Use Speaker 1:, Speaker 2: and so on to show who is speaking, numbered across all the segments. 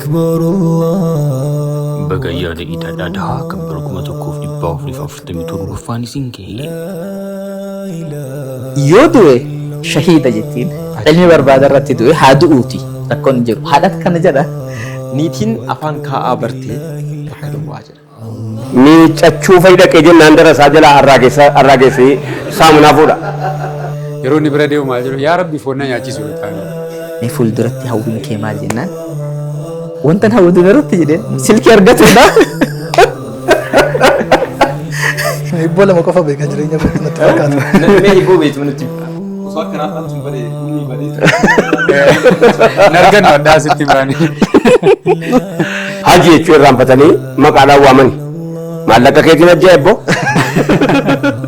Speaker 1: أكبر الله.
Speaker 2: Baga ayyaana Iid al Adhaa kan bara 1447ffaan isin gahe.
Speaker 3: Yoo du'e shahiida jettiin. Ilmi barbaada irratti du'e haa du'uuti. Rakkoon hin jiru. Haadha kana jedha.
Speaker 4: Niitiin afaan kaa'aa barte bakka duwwaa jedha.
Speaker 5: Miiccachuu fa'i dhaqee jennaan darasaa jalaa arraageessee saamunaa fuudha.
Speaker 6: Yeroo inni bira deemu maal jedhu yaa rabbi foon na nyaachisu taane.
Speaker 3: Mee fuulduratti hawwiin kee maal jennaan wantan hawwu dubarratti jedheen silkii argatuudha.
Speaker 7: Hibboo lama qofa beeka jireenya kootti natti fakkaata.
Speaker 4: Mee hibboo beektu nutti.
Speaker 8: Osoo akka naaf dhaltuun badee inni badee.
Speaker 6: Hin argannu addaa asitti baanii.
Speaker 5: Haji jechuu irraanfatanii maqaadhaan waamani. Maallaqa keetiin hajji ebboo.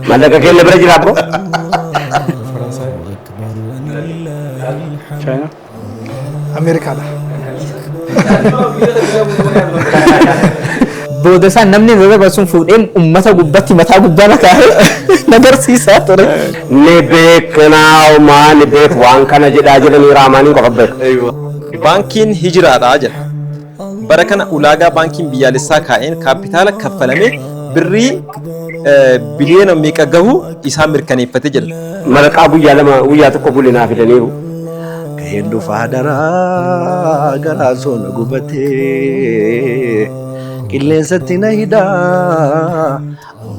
Speaker 5: Maallaqa kee na bira jira abboo.
Speaker 8: Faransaay.
Speaker 6: Chaayinaa.
Speaker 7: Ameerikaadha.
Speaker 3: Booda isaa namni na dabarsuun fuudheen uummata gubbatti mataa gubbaa na kaa'ee na barsiisaa ture.
Speaker 5: Ni beeknaa maa ni beek waan kana jedhaa jedhanii raamaaniin qofa beeka.
Speaker 4: Baankiin hijiraadha jedha. Bara kana ulaagaa baankiin biyyaalessaa kaa'een kaappitaala kaffalame birrii biliyoona meeqa gahu isaa mirkaneeffate jedha.
Speaker 5: Maraqaa guyyaa lama guyyaa tokko bule naa fidaniiru.
Speaker 9: Gaheen dhufaa daraa garaan soona gubatee qilleensatti na hidhaa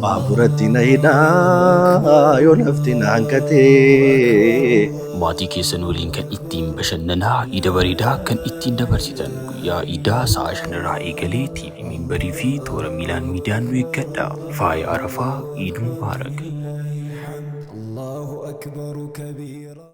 Speaker 9: baaburatti na hidhaa yoo lafti na hanqatee.
Speaker 2: Maatii keessan waliin kan ittiin bashannanaa Iida bareedaa kan ittiin dabarsitan guyyaa Iidaa sa'a 5 irraa eegalee TV Minbarii fi toora Miilaan Miidiyaan nu eeggadhaa. Faaya Arafaa Iid Mubaarak.
Speaker 1: الله أكبر كبيرا.